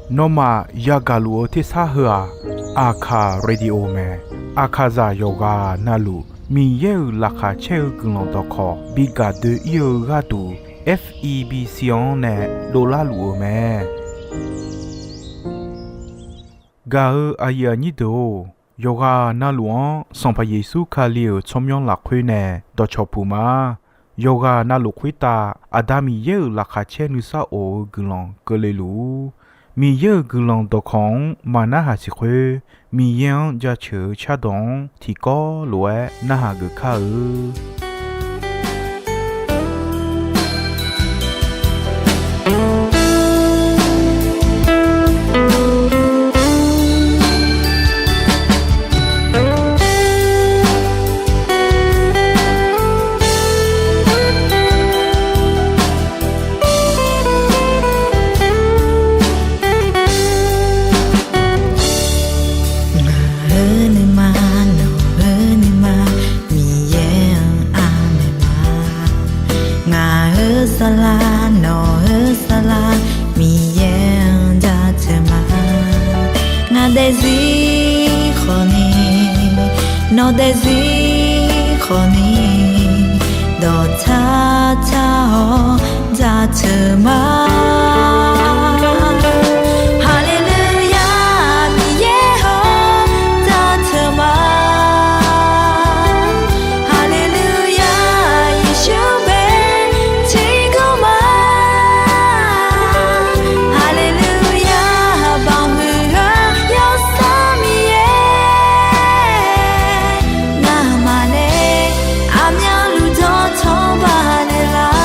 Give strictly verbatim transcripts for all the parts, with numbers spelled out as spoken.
Nawmaf yagaq luf-eu tersar heu-aq, Aqkaq Radio mae. Aqkaqzaq yawqghaq navluf Miqyaer-euq laqkhaq caer-eu guiqlanq dawqkawq bi gaq doe-ir-eu gharduq, F E B C-anr nae dovlar luf-euq mae. Gaq-eu aqyuif aqnyir deuq-or, yawqghaq navluf-anr Sanqpaq Yeqsur Kali-euq tsawrmyanr lafkhoer nae dawqcawq puq ma. Yawqghaq navluf khoertav Aqda Miqyaer-euq laqkhaq caer nuisar of-eu guiqlanq keuvle luf-ur. Miqyaer-euq guiqlanq dawqkawq-anr maqnarhaq siq khoer, Miqyaer-anr jaceuq-eu cardawq-anr tiqkawv lof-aer narhaq geuf kar-eu. Ngaq-euq nuima, nawq-euq nuima, Miqyaer-anr aqmaeq ma. Ngaq-euq saflar, nawq-euq saflar, Miqyaer-anr jaceuq ma. Ngaq daefzir khawfni, nawq daefzir khawfni, dawqtsar tsar-awr jaceuq ma. Haleluya, Miqyaer-or, jaceuq ma. Haleluya, Yeqsur bae tiqkawv ma. Haleluya, baoq huiq-eu Yawsanr Miqyaer, ngamaf nae aqmyanluf dawqtawq baqnaeq lar.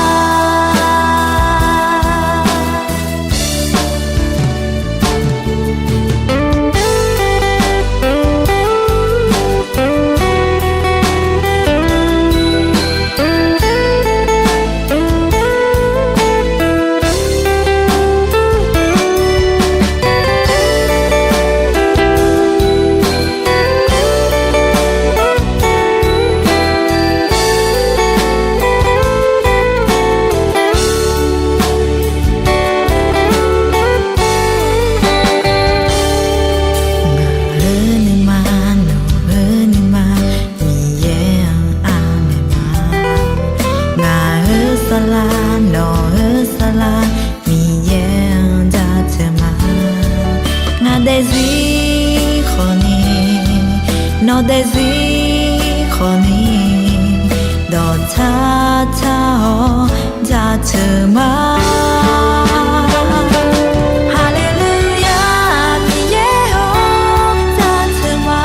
Ngaq-euq nuima, nawq-euq nuima, Miqyaer-anr aqmaeq ma. Ngaq-euq saflar, nawq-euq saflar, Miqyaer-anr jaceuq ma. Ngaq daefzir khawfni, nawq daefzir khawfni, dawqtsar tsar-awr jaceuq ma. Haleluya, Miqyaer-or, jaceuq ma.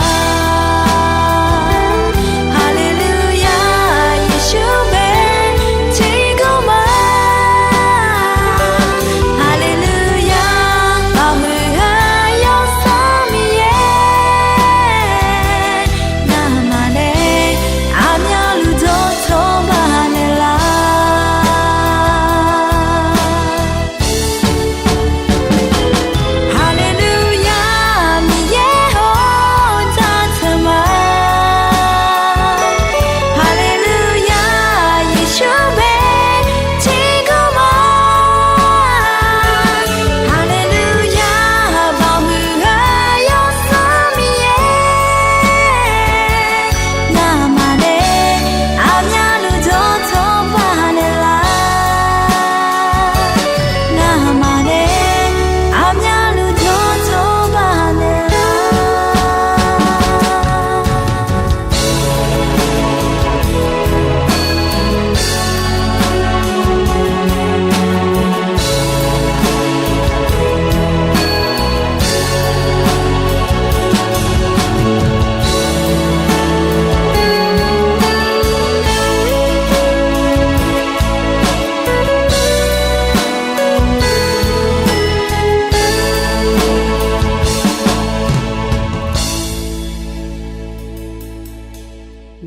Haleluya, Yeqsur bae tiqkawv ma. Haleluya, baoq huiq-eu Yawsanr Miqyaer, ngamaf nae aqmyanluf dawqtawq baqnaeq lar. Haleluya, Miqyaer-or, jaceuq ma. Haleluya, Yeqsur bae tiqkawv ma. Haleluya, baoq huiq-eu Yawsanr Miqyaer, ngamaf nae aqmyanluf dawqtawq baqnaeq lar. Ngamaf nae aqmyanluf dawqtawq baqnaeq lar.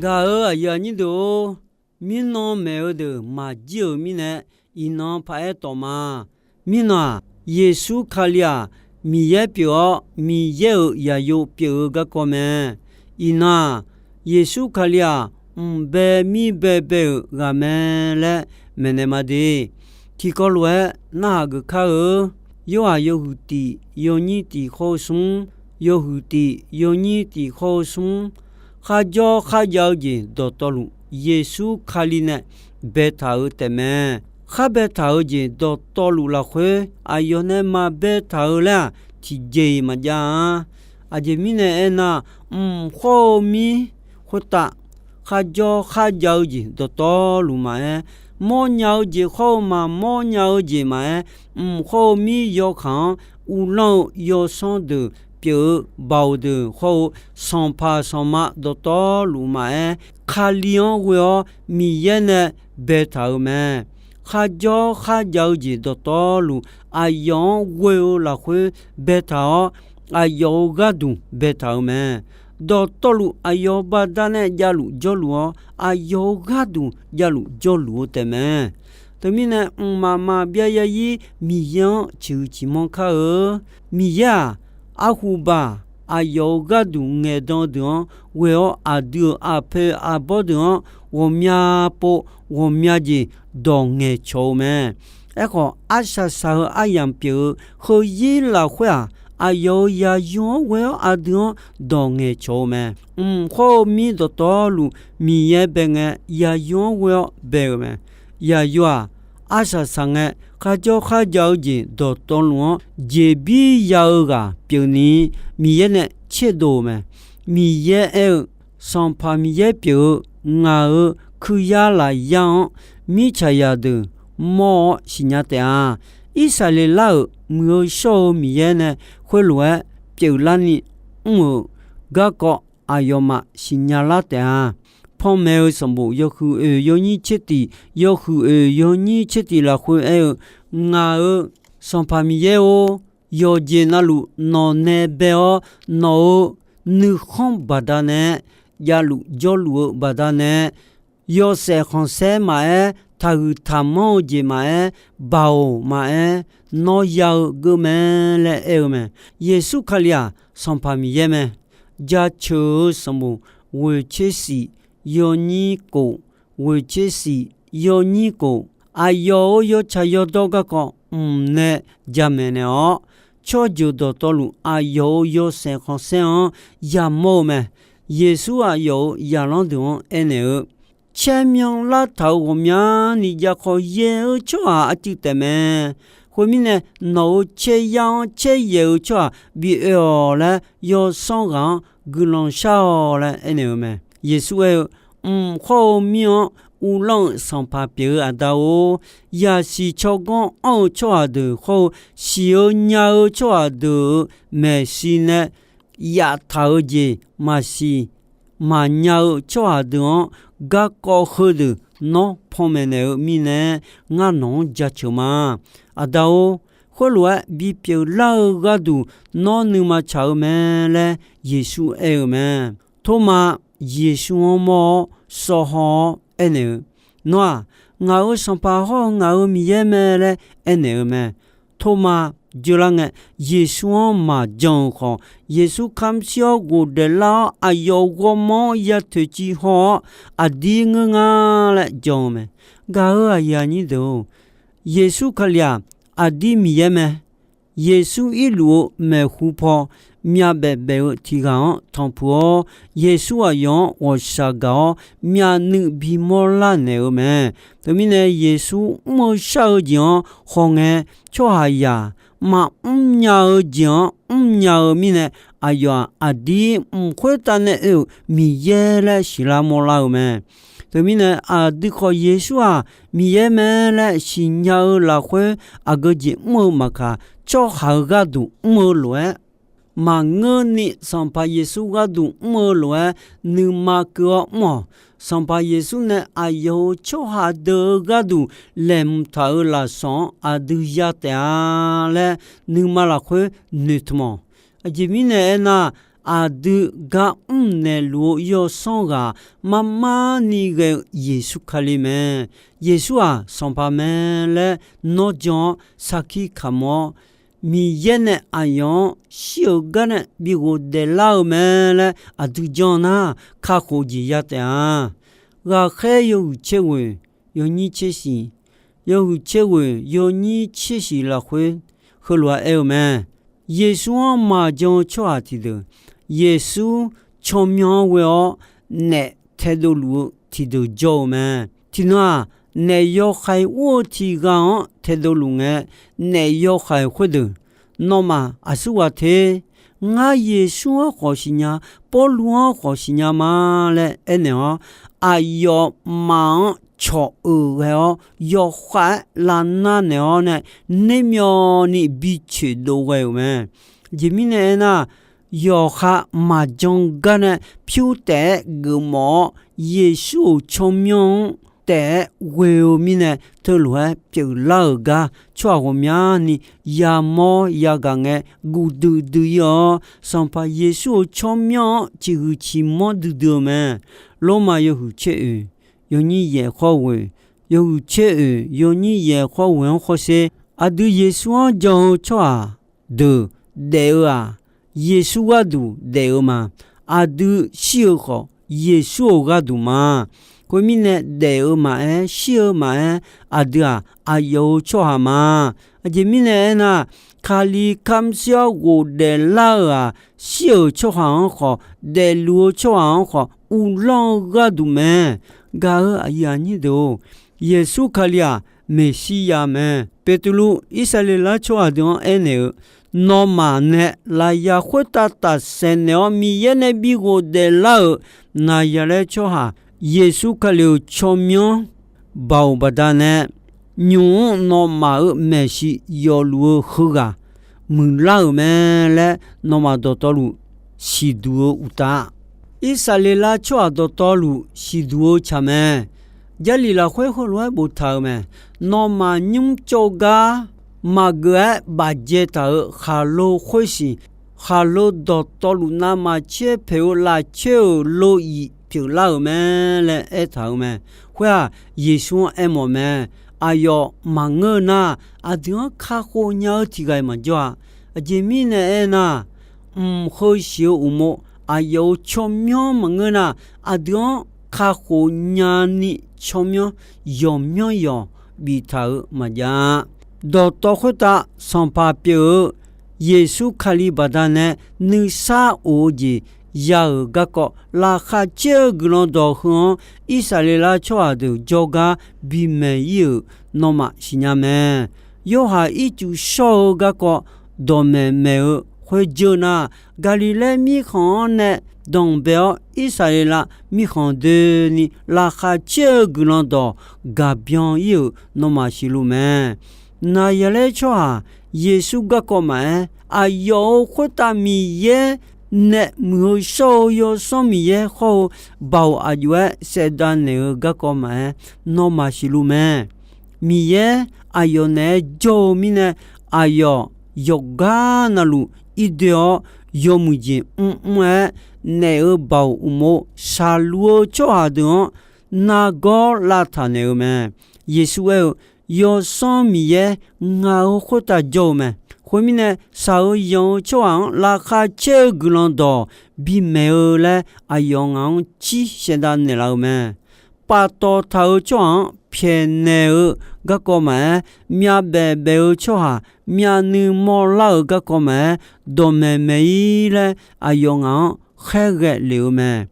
Gaq-euq aqyuif aqnyir deuq-or, mirnan maeq-eu deuq maqjir-euq mirnae, iqnan paq-aer tawf ma. Mirnan-aq, Yeqsur Kali-aq, Miqyaer pyeuf-awr, Miqyaer-euq zaqyo pyeuf-eu garkawv mae. Iqnan-aq, Yeqsur Kali-aq, mq bae mir baebae-euq ghaq mae laer maeqnaeq ma de. Tiqkawv lof-aer narhaq geuf kar-eu, Yorhaq yawhuiq tiq yawnyir tiq hawr-eu smr, yawhuiq tiq yawnyir tiq hawr-eu smr, kharjawr kharjav-eu jeq dawqtawvluf, Yeqsur Kali nae baetaq-eu taefmae. Khar baetaq-eu jeq dawqtawvluf lafkhoer, aqyawf nae maqbaetaq-eu laer-aq, tiqjeq-iq maqjav-a. Aqjeq mirnae aernar, mq khawr-eu mir khoertav kharjawr kharjav-eu jeq dawqtawvluf maqaer, mawrnya-eu jeq khawr-eu maqmawrnya-eu jeq maqaer, mq khawr-eu mir yawkaq-anr uvlanr-eu yawsanr deuq pyeuf-eu baoq deuq khawr-eu, sanqpaq sanqma dawqtawvluf maqaer, Kali-anr ghoe-awr Miqyaer nae baetaq-euq mae. Kharjawr kharjav-eu jeq dawqtawvluf, aqyawf-anr ghoe-eu lafkhoer baetaq-awr, aqyawf-euq gharduq baetaq-euq mae. Dawqtawvluf aqyawf-euq baqdanae javluf jawrluf-awr, aqyawf-euq gharduq javluf jawrluf-eu taefmae. Teumirnae, mqmaq maqbyav yarzir Miqyaer-anr ciqhuiq ciqmanr kar-eu. Miqyaer-aq, arhu baq aqyawf-euq gharduq ngaeqdan-eu deuq-anr ghoe-awr, aqdui-euq aqpoeq aqbawr deuq-anr ghawqmya pov ghawqmya jeq dawq ngaeqcawq-eu mae. Aerkhawf, arsaq saq-eu aryamq pyeuf-eu heuzir lafkhoer-aq, aqyawf-euq yaqyo-anr ghoe-awr aqdui-anr dawq ngaeqcawq-eu mae. Mq khawr-eu mir dawqtawvluf Miqyaer bae ngae, yaqyo-anr ghoe-awr bae-euq mae. Yaqyo-aq, arsaq saq ngae, kharjawr kharjav-eu jeq dawqtawvluf-anr jeqbir ya-eu ghaq pyeufni, Miqyaer nae tserdov-euq mae. Miqyaer aer-eu, Sanqpaq Miqyaer pyeuf-eu ngaq-euq kuiryar lafyar-anr mirtsaqzaq deuq mawr-awr siqnya taef-a. Irsaqleqlav-euq muiq-eu shawr-eu Miqyaer nae khoerlof-aer pyeuflarni mr-euq garkawv aqyawfmaf siqnya lar taef-a. Panmaeq-eu sanqbof yawhuiq oeq yawnyir tser tiq, yawhuiq oeq yawnyir tser tiq lafkhoer aer-eu, Ngaq-euq Sanqpaq Miqyaer-or, yawqjeq navluf nawq nae bae-awr, nawq-euq nuikhanr baqdanae javluf jawrluf-eu baqdanae, yawshaef khanqsaer maqaer, taqhuiq taqmanr-eu jeq maqaer, baoq maqaer, nawr ya-eu geur mae laer aer-eu mae. Yeqsur Kali-aq, Sanqpaq Miqyaer mae. Jaceuq-eu sanqbof ghoeq tser shif yawnyir kof, ghoeq tser shif yawnyir kof, aqyawf-euq yawtsaq yawdawr garkawv mq nae jamaeq naeq-awr, tsawrjeuq dawqtawvluf aqyawf-euq yawshaef khanqsaer-anr yamawr-eu mae. Yeqsur aqyawf-euq zaqlanr deuq-anr aernaeq-eu, Caer myan lartaq-euq ghawqmyani jav khawf yaeq-eu tsawrhaq arcuiv taef mae. Khoermirnae, nawq-euq caeryar-anr caeryaeq-eu tsawrhaq bi oe-awq laer, yawsanr ghaq-anr guiqlanq shar-awq laer aernaeq-eu mae. Yeqsur aer-eu, Mq khawr-eu mir-anr uvlanr-euq Sanqpaq pyeuf-eu Aqda-or, yaqsiq tsawrganr anr-eu tsawrhaq deuq khawr-eu, siq-eu nya-eu tsawrhaq deuq-euq maeqshi nae yaftaq-eu jeq maqsiq maqnya-eu tsawrhaq deuq-anr garkawv heudeuq nawr panmaeq naeq-eu mirnae, ngar nawq-anr jaceuq ma. Aqda-or, khoerlof-aer bipyeuf lar-eu gharduq nawr nuima tsaq-eu mae laer Yeqsur aer-eu mae. Tormav Yeqsur-anr mawr-awr sawv haw-awr aernaeq-eu, Nawr-aq, ngaq-euq Sanqpaq hawr-eu ngaq-euq Miqyaer mae laer aernaeq-eu mae. Tormav jeular ngae, Yeqsur-anr maqjan-euq khawf, Yeqsur kamq shir-awr ghofdaef lar-awr, aqyawf ghawrmawr-anr ya toeqciv haw-awr, Aqdir ngeur nga laer jan-eu mae. Gaq-euq aqyuif aqnyir deuq-or, Yeqsur Kali-aq, Aqdir Miqyaer mae. Yeqsur irluf-eu maeqhu paw myavbaef baef-eu tiq ghaq-anr tanqpuq-awr, Yeqsur aqyawf-anr ghawqshaq gaq-awr myavnuiv bimawr lar naeq-eu mae. Teumirnae, Yeqsur mr-eu shar-eu jeq-anr hawngae, tsawrhaqzaq maqmr nya-eu jeq-anr mrnya-eu mirnae, aqyawf-aq, Aqdir mq khoertav nae oe-euq Miqyaer laer siqlar mawrlar-eu mae. Teumirnae, aqdui khawf Yeqsur-aq, Miqyaer mae laer siqnya-eu lafkhoer, aqgeu jeq mr-eu maqkaq, tsawrhaq-euq gharduq mr-eu lof-aer, maqngeurni Sanqpaq Yeqsur gharduq mr-eu lof-aer nuima keuv-awr mr-awq. Sanqpaq Yeqsur nae aqyawf-euq tsawrhaq deuq-euq gharduq laeqhmq taq-euq lafsawq-anr aqdui ya taef-a laer nuima lafkhoer noeqtmq-awq. Aqjeq mirnae aernar, aqdui gar mrnaeq luf-eu yawsanr ghaq marmarni ghae-eu Yeqsur Kali mae. Yeqsur-aq, Sanqpaq mae laer nawr jan-awr sarkir kamq-awr, Miqyaer nae aqyawf-anr shir-euq gar nae bi ghofdaef lar-eu mae laer aqdui jan nar, kakhof jeq ya taef-a. Ghaqkhaer yawhuiq tser ghoeq yawnyir tser shiq, yawhuiq tser ghoeq yawnyir tser shiq lafkhoer heulof-aer aer-eu mae. Yeqsur-anr maqjan-eu tsawrhaq tiqdeuq, Yeqsur tsawrmyanr-anr ghoe-awr naef taedov luf-eu tiqdeuq jawr-eu mae. Tiqnan-aq, naef yawhaiq ur-eu tiq ghaq-anr taedov luf ngae, naef yawhaiq khoerdeuq nawmaf aqsurghaq te, ngar Yeqsur-anr khawf siqnya, Pawrluv-anr khawf siqnya ma laer aernaeq-awr, aqyawfmaf-anr cawq-euq ghae-awr yawkhav-aer lavnar naeq-awr nae, nermyawvni bi coeqdov ghae-euq mae. Aqjeq mirnae aernar, yawqha maqjan gar nae pyur taef-aer geufmawf-awr, Yeqsur-euq tsawrmyanr-anr taef-aer ghoe-eu mirnae, teulof-aer pyeuflar-euq gar tsawrhaq ghawqmyani yamawr yagaq ngae, guv duidui-ir-awr, Sanqpaq Yeqsur-euq tsawrmyanr-anr ciqhuiq ciqmanr duidui-eu mae. Lormav yawhuiq tser oeq yawnyir yaeq khawr ghoeq, yawhuiq tser oeq yawnyir yaeq khawr ghoeq-anr hawsher, aqdui Yeqsur-anr jan-eu tsawrhaq deuq daef-eu-aq, Yeqsur gharduq daef-eu ma. Aqdui shir-eu khawf, Yeqsur-euq gharduq ma. Khoermirnae, daef-eu maqaer, shir-eu maqaer, aqdui-aq, aqyawf-euq tsawrhaq ma. Aqjeq mirnae aernar, Kali kamr shir-awr ghofdaef lar-euq-aq, shir-euq tsawrhaq-anr khawf, daefluf-eu tsawrhaq-anr khawf, uvlanr-eu gharduq mae. Gaq-euq aqyuif aqnyir deuq-or, Yeqsur Kali-aq, Meqsirya mae. Beqtuvluv Irsaqleqlav tsawrhaq deuq-anr aernaeq-eu, Nawmaf nae lafyaq khoertav tafsaef naeq-awr Miqyaer nae bi ghofdaef lar-euq Naqzaqlaer tsawrhaq Yeqsur Kali-euq tsawrmyanr baoq baqdanae, nymq-mr nawmaf-euq maeqshi yawfluf-eu heughaq muiqlar-euq mae laer nawmaf dawqtawvluf siqduq-eu uqtaf, Irsaqleqlav tsawrhaq dawqtawvluf siqduq-eu tsaq mae. Jarlif lafkhoer heulof-aer boftaq-euq mae. Nawmaf nymr tsov gar maqgeuf-aer bafdzae taq-euq khaqlo khoersiq, khaqlo dawqtawvluf navmaqtser paeq-eu lafcaer-euq lozif pyeuflar-euq mae laer aertaq-euq mae. Khoer-aq, Yeqsur-anr aermawf mae. Aqyawf maqngeur nar, aqdui-anr kakhof nya-eu tiq ghaq-iq maqjawr-a. Aqjeq mirnae aernar, mq heu siq-eu uqmov aqyawf-euq tsawrmyanr maqngeur nar, aqdui-anr kakhof nyani tsawrmyanr yawqmyanr yawq biftaq-euq maqjav-a. Dawqtawv khoertav Sanqpaq pyeuf-eu Yeqsur Kali baqdanae nuisar of-eu jeq ya-euq garkawv laqkhaq caer-eu guiqlanq dawq heu-anr Irsaqleqlav tsawrhaq deuq jawrgar bimaeq ir-euq nawmaf siqnya mae. Yorhaq ircuf shawr-eu garkawv dawqmaeq maeq-eu khoerjeuq nar, Gaqliqlaer mirkhanq-anr nae danqbae-awr Irsaqleqlav mirkhanq doeni laqkhaq caer-eu guiqlanq dawq gaqbyan ir-euq nawmaf siqluf mae. Naqzaqlaer tsawrhaq Yeqsur garkawv maqaer, aqyawf-euq khoertav Miqyaer nae muiq-eu shawr-eu Yawsanr Miqyaer hawr-eu baoq aqjox-aer saevdav naeq-eu garkawv maqaer, nawmaf siqluf mae. Miqyaer aqyawf naeq-aer jawr-eu mirnae, aqyawf yawqgar navluf irdoe-awr, yawmuiq jeq mrmr-aer naef-eu baoq uqmov shaqluf-eu tsawrhaq deuq-anr nargawr lavtaq naeq-eu mae. Yeqsur aer-eu, Yawsanr Miqyaer ngaq-euq khoertav jawr-eu mae. Khoermirnae, shaq-eu yanq-eu tsawrhaq-anr laqkhaq caer-eu guiqlanq dawq bimaeq-eu laer aqyawf ngaq-anr jir saevdav naeqlaf-eu mae. Paftawf taq-euq tsawrhaq-anr pyaeqnaeq-eu garkawv maqaer, myavbaef baef-eu tsawrhaq myavnuiv mawrlar-euq garkawv maqaer, dawqmaeq maeq-ir laer aqyawf ngaq-anr khaerghae lef-eu mae.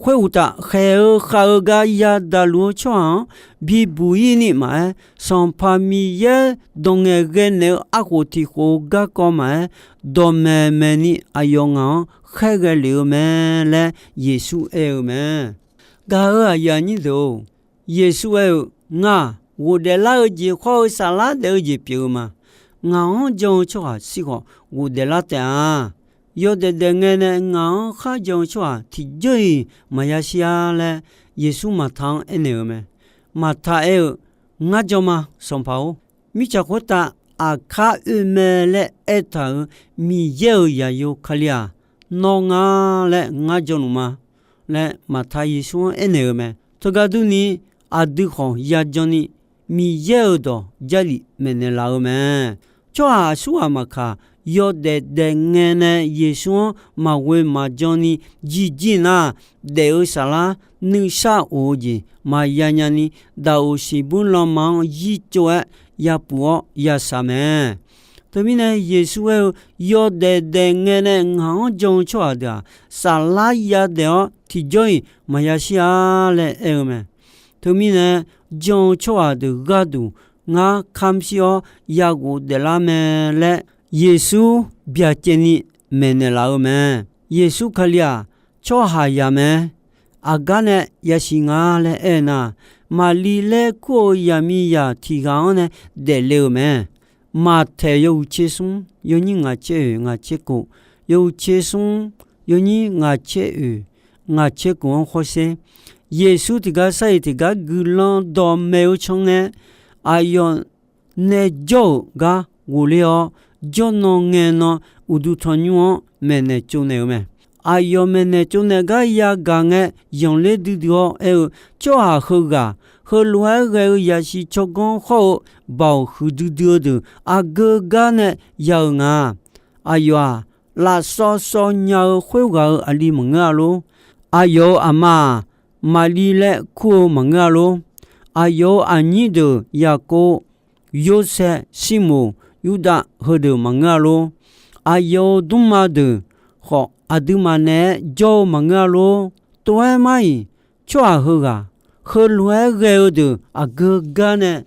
Khoeruqtaf, khaeq-eu khav-eu gar yadaq luf-eu tsawrhaq-anr bibuq ir ni maqaer, Sanqpaq Miqyaer dawq ngaeqghae naeq-eu arkhof tiq khof-eu garkawv maqaer, dawqmaeq maeq ni aqyawf ngaq-anr khaerghae lef-eu mae laer Yeqsur aer-eu mae. Gaq-euq aqyuif aqnyir deuq-or, Yeqsur aer-eu, Ngaq ghofdaef lar-eu jeq khawr-eu saflar daef-eu jeq pyeuf-eu ma. Ngaq-anr jan-eu tsawrhaq shir khawf ghofdaef lar taef-a. Yawdaef daef ngae nae ngaq-anr kharjan-eu tsawrhaq tiqjawr-iq maqya shir-ar laer, Yeqsur Maqta-anr aernaeq-eu mae. Maqta aer-eu, Ngar jan ma, Sanqpaq-or. Mirtsaq khoertav aqkar oe mae laer aertaq-euq Miqyaer-euq zaqyo Kali-aq, nawr nga laer ngar jan luf ma laer Maqta Yeqsur-anr aernaeq-eu mae. Teugar durni, aqdui khawf yajan ni Miqyaer-euq dawq Jarlif maeqnaeq laf-eu mae. Tsawrhaq aqsurghaq maqkaq, yawdaef daef ngae nae Yeqsur-anr maqghoe maqjan ni jirjir nar, daef-eu saflar nuisar of-eu jeq maqya nyani, daqoq siqbuir lanma-anr yir tsov-aer yapuf-awr yashaq mae. Teumirnae Yeqsur aer-eu, Yawdaef daef ngae nae ngaq-anr jan-eu tsawrhaq deuq-aq, saflar yadaef-awr tiqjawr-iq maqya shir-a laer aer-eu mae. Teumirnae jan-eu tsawrhaq deuq gharduq ngar kamq shir-awr yaghof daeflar mae laer, Yeqsur byacaevni maeqnaeq laf-eu mae. Yeqsur Kali-aq, tsawrhaqzaq mae. Aqgar nae yasiq nga laer aer-eu nar, Maqli laer kur-eu zaqmiqzaq tiq ghaq-anr nae daefle-euq mae. Maqtaeq yawhuiq tser smr, yawnyir ngaq tser oeq ngaq tser kof, yawhuiq tser smr, yawnyir ngaq tser oeq ngaq tser kof-anr hawsher. Yeqsur tiqgar sar-iq tiqgar guiqlanq dawqmaeq-eu can ngae, aqyawf nae jawr-euq gar ghofler-awr, jawrnan ngaenan uqduq tanqnymr-anr maeqnaeq tsovnaeq-eu mae. Aqyawf maeqnaeq tsovnaeq gar yagaq ngae, zanqler duidui-awr aer-eu, Tsawrhaq heughaq, heulof-aer ghae-eu yasiq tsawrganr hawr-eu baoq huiqdui dui-eu deuq aqgeu gar nae ya-eu nga. Aqyawf-aq, lafsawv sawv nya-eu khoerghaq-euq aqli maqngeur-a lor. Aqyawf-euq aqma-aq, Maqli laer kur-eu maqngeur-a lor. Aqyawf-euq aqnyir deuq Yaqkov, Yorsaev, Sirmoq, Yurdav heudeuq maqngeur-a lor. Aqyawf-euq dmrma deuq khawf aqduimaf naeq-aer jawr-eu maqngeur-a lor. Tov-aer mar-iq, tsawrhaq heughaq, heulof-aer ghae-eu deuq aqgeu gar nae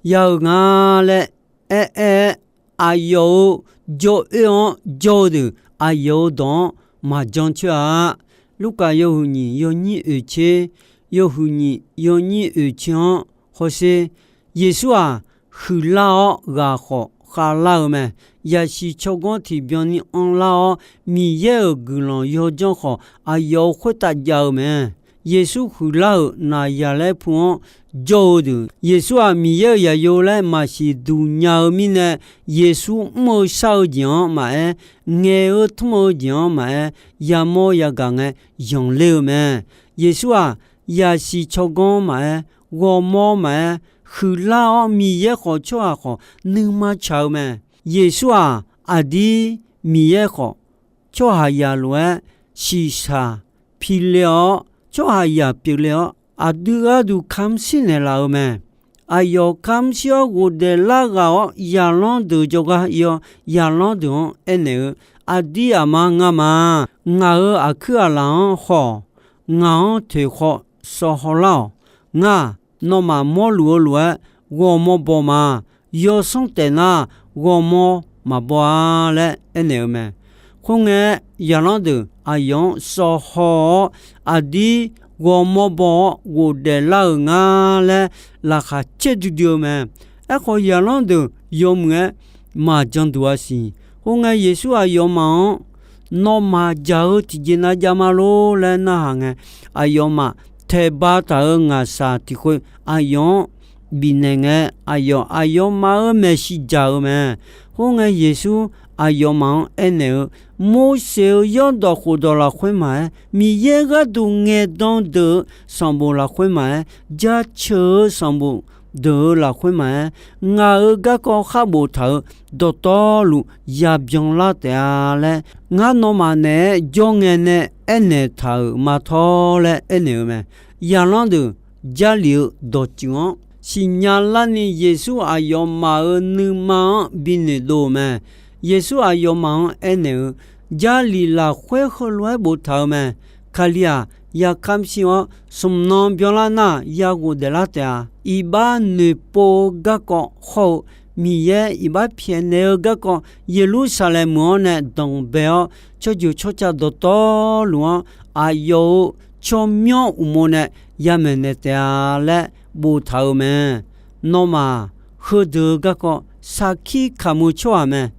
ya-eu nga laer aer-aer-aer, aqyawf-euq jawr oer-anr jawr-eu deuq aqyawf-euq dawq-anr maqjan coer-a. Lurkaf yawhuiq nyiq yawnyir oeq tser, yawhuiq nyiq yawnyir oeq tser-anr hawsher. Yeqsur-aq, huiqlar-awr ghaq khawf khavlar-eu mae. Yasiq tsawrganr tiqbyan ni anrlar-awr, Miqyaer-euq guiqlanq yawdzanr khawf aqyawf-euq khoertav jav-eu mae. Yeqsur huiqlar-euq naqzaqlaer pu-anr jawr-eu deuq, Yeqsur-aq Miqyaer-euq zaqyo laer maqsiq duq nya-eu mirnae, Yeqsur mr-eu shar-eu jeq-anr maqaer, ngaeq-eu tmr-eu jeq-anr maqaer, yamawr yagaq ngae zanqler-eu mae. Yeqsur-aq, yasiq tsawrganr maqaer, ghawrmawr maqaer, huiqlar-awr Miqyaer khawf tsawrhaq khawf nuima tsaq-eu mae. Yeqsur-aq, aqdir Miqyaer khawf tsawrhaqzaq lof-aer shiqshaq pile-awr, tsawrhaqzaq pyeufle-awr, aqdui gharduq kamq shir naeqlaf-eu mae. Aqyawf kamq shir-awr ghofdaef lar ghaq-awr, zaqlanr deuq jawrgar ir-awr, zaqlanr deuq-anr aernaeq-eu, Aqdir aqma ngamaf, ngaq-euq aqkuir aqlaf-anr haw-awq. Ngaq-anr toeqkhaw sawv hawlar-awq. Ngar-aq, nawmaf mawrluf-eu lof-aer ghawrmawr baw ma. Yawsanr taef nar, ghawrmawr maqbaw-a laer aernaeq-eu mae. Khoerngae, zaqlanr deuq aqyawf-anr sawv haw-awr, aqdir ghawrmawr baw-awr ghofdaef lar-euq nga laer laqkhaq caerdui dui-eu mae. Aerkhawf, zaqlanr deuq yawmuiq-aer maqjan duq-a siq. Khoerngae, Yeqsur aqyawfmaf-anr, Nawmaf dzaq-eu tiqjeq nav jav ma lor laer narhaq ngae, aqyawfmaf taeqba taq-euq ngaqshaq tiqkhoeq aqyawf-anr bifnaeq ngae, aqyawf aqyawfmaf-euq maeqshi dzaq-eu mae. Khoerngae, Yeqsur aqyawfmaf-anr aernaeq-eu, Morseq-euq yawrdawq khofdawq lafkhoer maqaer, Miqyaer gharduq ngaeqdan deuq-euq sanqbof lafkhoer maqaer, jaceuq-eu sanqbof deuq-euq lafkhoer maqaer, ngaq-euq garkawv khar boftaq-euq dawqtawvluf yabyan lar taef-a laer, ngar nawmaf naeq-aer jawr ngae nae aernaeq taq-euq ma tawr laer aernaeq-eu mae. Zaqlanr deuq Jarlif-eu dawqtsuif-anr siqnya larni, Yeqsur aqyawfmaf-euq nuima-anr binoeq dov-eu mae. Yeqsur aqyawfmaf-anr aernaeq-eu, Jarlif lafkhoer heulof-aer boftaq-eu mae. Kali-aq, ya kamq shir-awr, smq nan byanlar nar, ya ghofdaef lar taef-a. Iqbax noeqpov-eu garkawv hawr-eu, Miqyaer iqbax pyaeqnaeq-eu garkawv, Yeqlursaqlaeq meuq-anr nae danqbae-awr, tsawrjeuq tsawrca dawqtawvluf-anr aqyawf-euq tsawrmyanr uqmov nae yamaeq naeq taef-a laer boftaq-eu mae. Nawmaf heudeuq-eu garkawv sarkir kamq-eu tsawrhaq mae.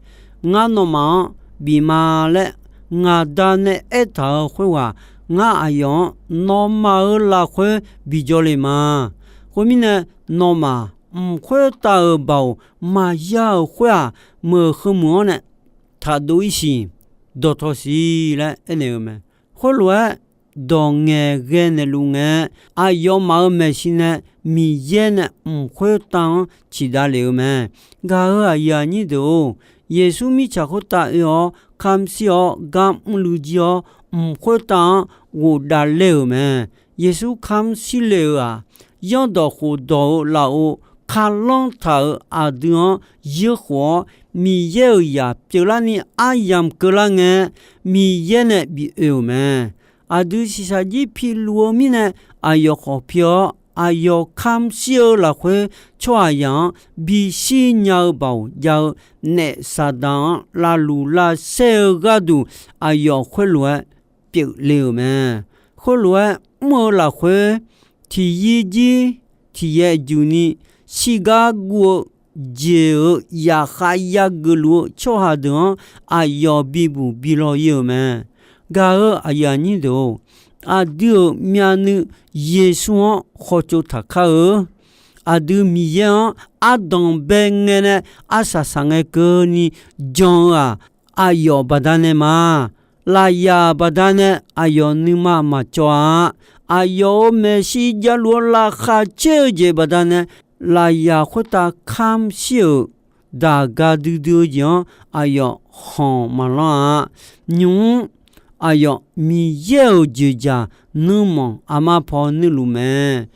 Ngar nawmaf-anr bif ma laer ngaq Da nae aertaq-euq khoerghaq, ngar aqyawf-anr nawmaf-euq lafkhoer bijawr le ma. Khoermirnae, nawmaf mq khoertav-euq baoq maqya-euq khoer-aq, meuq heu meuq-anr nae taqdov ir siq, dawqtawv siq laer aernaeq-eu mae. Khoerlof-aer, dawq ngaeqghae naeqluf ngae, aqyawfmaf-euq maeqshi nae Miqyaer nae mq khoertav-anr ciqdav lef-eu mae. Gaq-euq aqyuif aqnyir deuq-or, Yeqsur mirtsaq khoertav oe-awr kamq shir-awr gar mrluiv jir-awr, mq khoertav-anr ghofdav ler-euq mae. Yeqsur kamr shir le-euq-aq, yanrdawq khofdawq-eu lafov kalanr taq-euq aqdui-anr yeur khof-awr, Miqyaer-euq zaq pyeuflarni aryamq keuvlar ngae, Miqyaer nae bif oe-euq mae. Aqdui shiqshaq jir piluf-eu mirnae, aqyawf khawf pi-awr, aqyawf kamr shir-eu lafkhoer tsawrhaqzaq-anr bishir nya-eu baoq jav-eu naef Saqdaq-anr lavluq lavsaer-eu gharduq, aqyawf khoerlof-aer pyeufle-euq mae. Khoerlof-aer mr-eu lafkhoer, tiqyir jir tiqyaer juqni shirgar guv-eu jeq-euq zaqkhav yageuf luf-eu tsawrhaq deuq-anr aqyawf bibuq bilaw ir-euq mae. Gaq-euq aqyuif aqnyir deuq-or, aqdui-euq myavnuiv Yeqsur-anr khawtsov taqkar-eu, aqdui Miqyaer-anr ardanq bae ngae nae arsaq saq ngae keuvni jan-eu-aq, aqyawf baqdanae ma. Lafyaq baqdanae aqyawf nuima maqcawv-a. Aqyawf-euq maeqshi javluf-eu laqkhaq caer-eu jeq baqdanae, lafyaq khoertav kamr shir-euq daq ga duidui-eu jeq-anr aqyawf khanq maqlanr-a. Nymq-mr aqyawf Miqyaer-euq joeqjaq nuirmanq aqma paw nuirluf mae.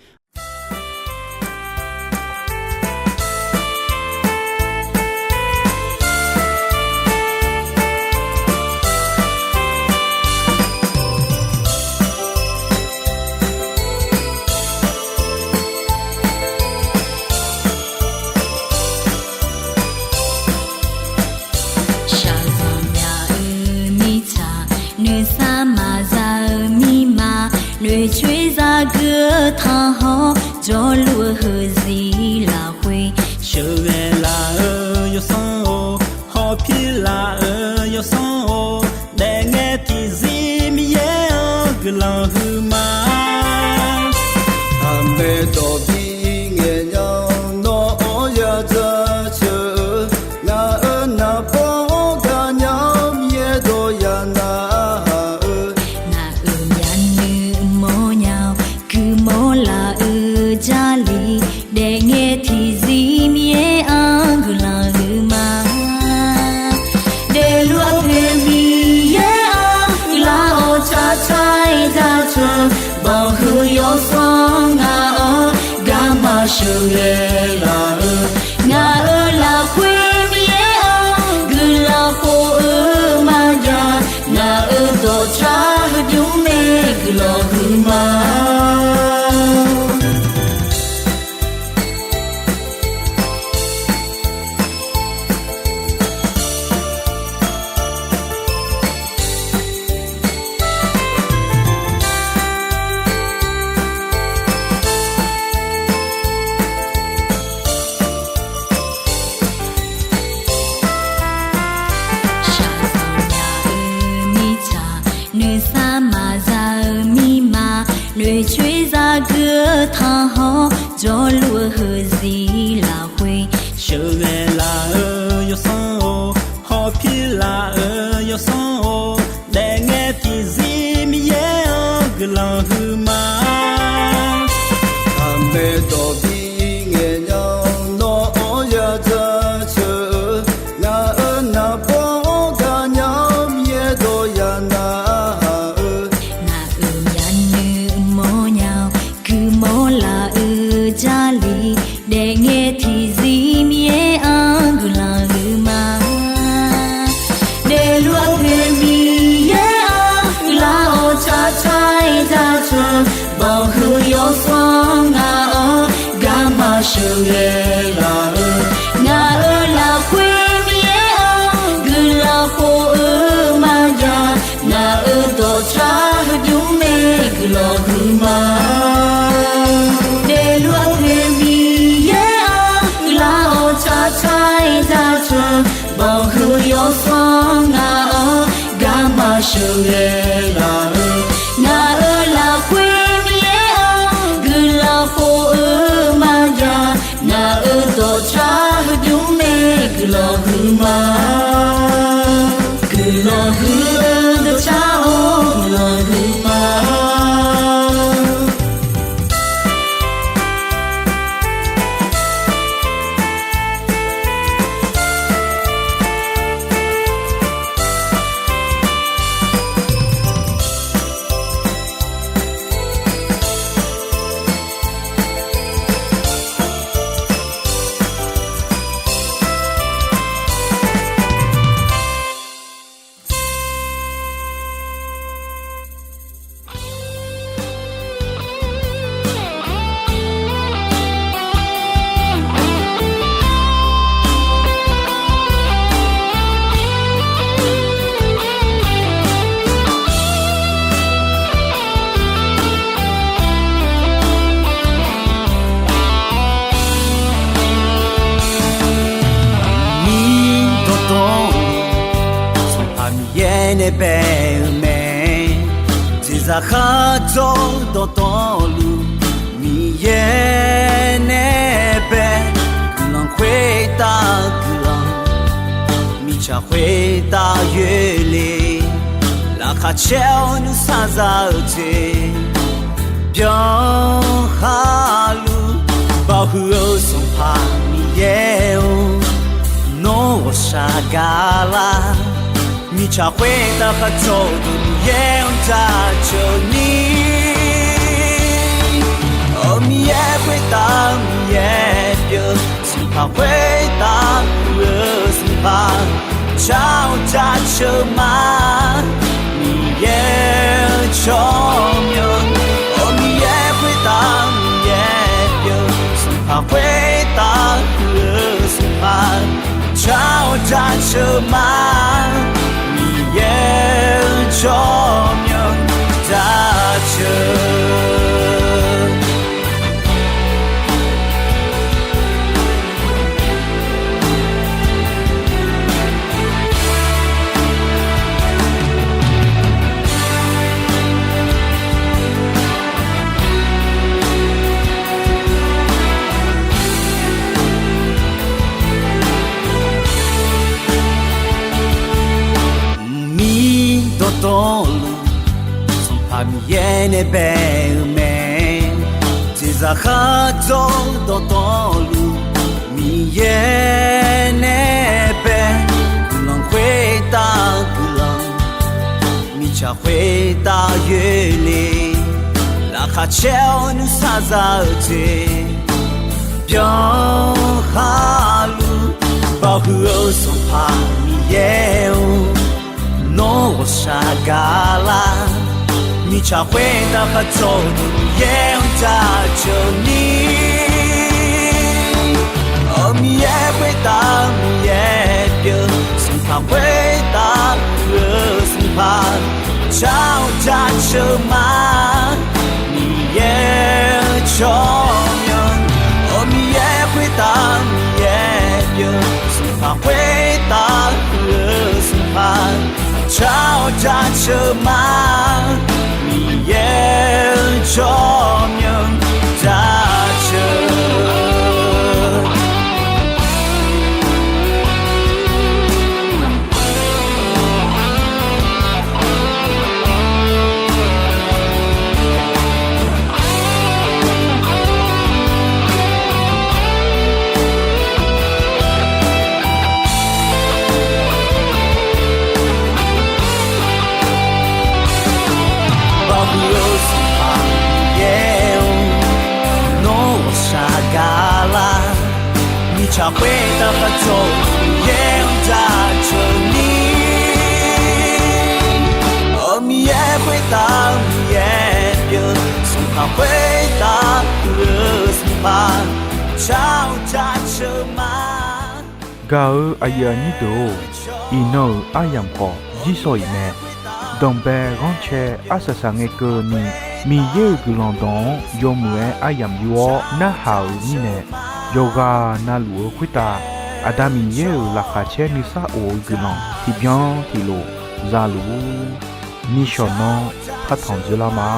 Shaqzanq myaq-euq mirtsaq, noeqsar maqza-eu mirma, noeqcoer zagui-eu tanqhawr, jawrluf-eu heuzir lafkhoer sheuqghae laf-eu yawsanr-or, hawpir laf-eu yawsanr-or, daefngae tiqzir Miqyaer-anr guiqlanq huiqma. Aqmaeq dawq bi ngaeq nya-awr nawr-anr ya jaceuq-eu, ngaq-euq naqbawr-anr gaqnya-awr Miqyaer dawq ya narhaq-eu, ngaq-euq myavnuiv mawrnya-awr guiqmawr laf-eu Jarlif, daefngae tiqzir Miqyaer-anr guiqlanq huiqma. Daefluf-eu poeq Miqyaer-anr guiqlanq-awr tsaqtsaq-aer jaceuq, banqhuiq yawsanr ngaq-anr garma sheuqghae laf-eu, ngaq-euq lafkhoer Miqyaer-anr guiqlanq khof-eu maqjav, ngaq-euq dawqtsav heubymr nae guiqlanq huiqma. Shaqzanq myaq-euq mirtsaq, noeqsar maqza-eu mirma, noeqcoer zagui-eu tanqhawr, jawrluf-eu heuzir lafkhoer sheuqghae laf-eu yawsanr-or, hawpir laf-eu yawsanr-or, daefngae tiqzir Miqyaer-anr guiqlanq huiqma. Aqmaeq dawq bi ngaeq nya-awr nawr-anr ya jaceuq-eu, ngaq-euq naqbawr-anr gaqnya-awr Miqyaer dawq ya narhaq-eu, ngaq-euq myavnuiv mawrnya-awr guiqmawr laf-eu Jarlif, daefngae tiqzir Miqyaer-anr guiqlanq huiqma. Daefluf-eu poeq Miqyaer-anr guiqlanq-awr tsaqtsaq-aer jaceuq, banqhuiq yawsanr ngaq-anr garma sheuqghae laf-eu, ngaq-euq lafkhoer Miqyaer-anr guiqlanq khof-eu maqjav, ngaq-euq dawqtsav heubymr nae guiqlanq huiqma. Daefluf-eu poeq Miqyaer-anr guiqlanq-awr tsaqtsaq-aer jaceuq, banqhuiq yawsanr ngaq-anr garma sheuqghae laf-eu, ngaq-euq lafkhoer Miqyaer-anr guiqlanq khof-eu maqjav, ngaq-euq dawqtsav heubymr nae guiqlanq huiqma. Guiqlanq huiq-eu dawqtsav-or, guiqlanq huiqma. Dawqtawvluf, Sanqpaq Miqyaer nae bae-eu mae. Jeqzaq khardzawr dawqtawvluf, Miqyaer nae bae. Guiqlanq khoertav guiqlanq, mirtsaq khoertav yoerle. Laqkhaq caer-awr nuisar za-eu jeq byanlar luf, baoq huiq-eu Sanqpaq Miqyaer-or, nawr ghawqshaq gaqlar. Mirtsaq khoertav khardzawr dawq Miqyaer-anr jaceuq ni, Aqmiqyaer khoertav Miqyaer pyeuf, Sanqpaq khoertav huiq-eu Sanqpaq, jar-awr jaceuq ma, Miqyaer-eu tsawrmyanr. Aqmiqyaer khoertav Miqyaer pyeuf, Sanqpaq khoertav huiq-eu Sanqpaq, jar-awr jaceuq ma, Miqyaer-eu tsawrmyanr jaceuq. Mqmir dawqtawvluf, Sanqpaq Miqyaer nae bae-eu mae. Jeqzaq khardzawr dawqtawvluf, Miqyaer nae bae. Guiqlanq khoertav guiqlanq, mirtsaq khoertav yoerle. Laqkhaq caer-awr nuisar za-eu jeq byanlar luf, baoq huiq-eu Sanqpaq Miqyaer-or, nawr ghawqshaq gaqlar. Mirtsaq khoertav khardzawr dawq Miqyaer-anr jaceuq ni, Aqmiqyaer khoertav Miqyaer pyeuf, Sanqpaq khoertav huiq-eu Sanqpaq, jar-awr jaceuq ma, Miqyaer-eu tsawrmyanr. Aqmiqyaer khoertav Miqyaer pyeuf, Sanqpaq khoertav huiq-eu Sanqpaq, jar-awr jaceuq ma, Miqyaer-eu tsawrmyanr jaceuq. Baoq huiq-eu Sanqpaq Miqyaer-or, nawr ghawqshaq gaqlar. Mirtsaq khoertav khardzawr Miqyaer-anr jaceuq ni, Aqmiqyaer khoertav Miqyaer pyeuf, Sanqpaq khoertav huiq-eu Sanqpaq, jar-awr jaceuq ma. Gaq-euq aqyuif aqnyir deuq-or, iqnan-euq aryamq khawf jirsawq iq mae. Danqbae ghanrcae arsaq saqngae keuvni, Miqyaer-euq guiqlanq dawq-anr yawmuiq-aer aryamq yur-awr narhaq-euq mirnae, yawqghaq navluf-eu khoertav Aqda Miqyaer-euq laqkhaq caer nuisar of-eu guiqlanq tiqbyan tiqlof za luf-ur. Nishawq nanr partanq dzeurlar ma.